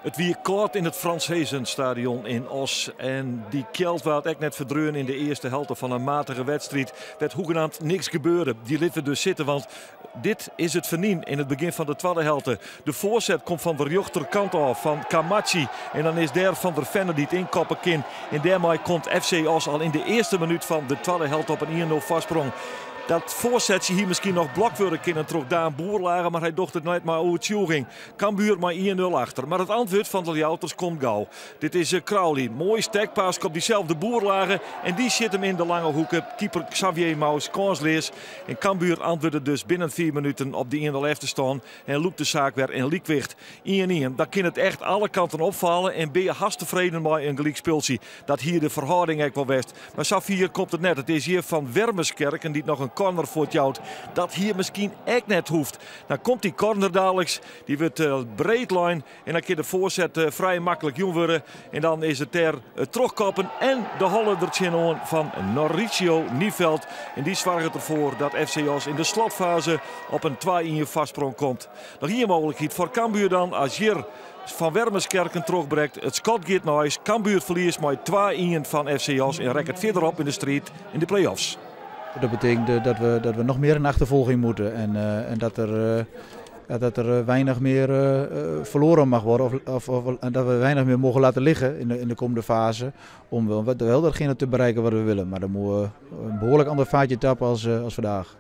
It wie kâld yn it Frans Heesen-stadion yn Oss. En dy kjeld waard ek net ferdreaun yn de earste helte fan in matige wedstriid. Wêr't hoegenamt niks gebeurde. Dy litte we dus sitte, want dit is it fernyn yn it begjin fan de twadde helte. De foarset komt fan de rjochterkant ôf fan Kamachi. En dan is dêr Van der Venne dy't ynkoppe kin. En dêrmei komt FC Oss al yn de earste minút fan de twadde helte op in 1-0 foarsprong. Dat foarsetsje hie miskien noch blokt wurde kinnen troch Daan Boerlage, mar hy docht it net mei oertsjûging. Cambuur mei 1-0 achter, mar it antwurd fan de Ljouwerters komt gau. Dit is eh, Crowley. Moai stekpaas op dyselde Boerlage en dy sjit him yn de lange hoeke. Keeper Xavier Mous kânsleas. En Cambuur antwurdet dus binnen 4 minuten op de 1-0 efterstân en lûkt de saak wer yn lykwicht. 1-1. Dan kin it echt alle kanten opfalle en binne je hast tefreden mei in gelyk spultsje. Dat hie de ferhâlding ek wol west. Mar safier komt it net. It is hjir Van Wermeskerken dy't noch in corner fuortjout. Dat hie miskien ek net hoegd. Dan komt dy corner daliks. Dy wurdt eh, breed lein en dan kin de foarset eh, frij maklik jûn wurde. En dan is it dêr it trochkoppen en de holle der tsjinoan fan Mauricio Nieveld. En dy soarget derfoar dat FC Oss yn de slotfaze op in 2-1 foarsprong komt. Noch ien mooglikheid foar Cambuur dan as hjir Van Wermeskerken trochbrekt. It skot giet neist. Cambuur ferliest mei 2-1 fan FC Oss en rekket fierder op yn de striid yn de play-offs. Dat betekent dat we nog meer in achtervolging moeten en dat er weinig meer verloren mag worden of en dat we weinig meer mogen laten liggen in de komende fase om wel datgene te bereiken wat we willen. Maar dan moeten we een behoorlijk ander vaatje tappen als vandaag.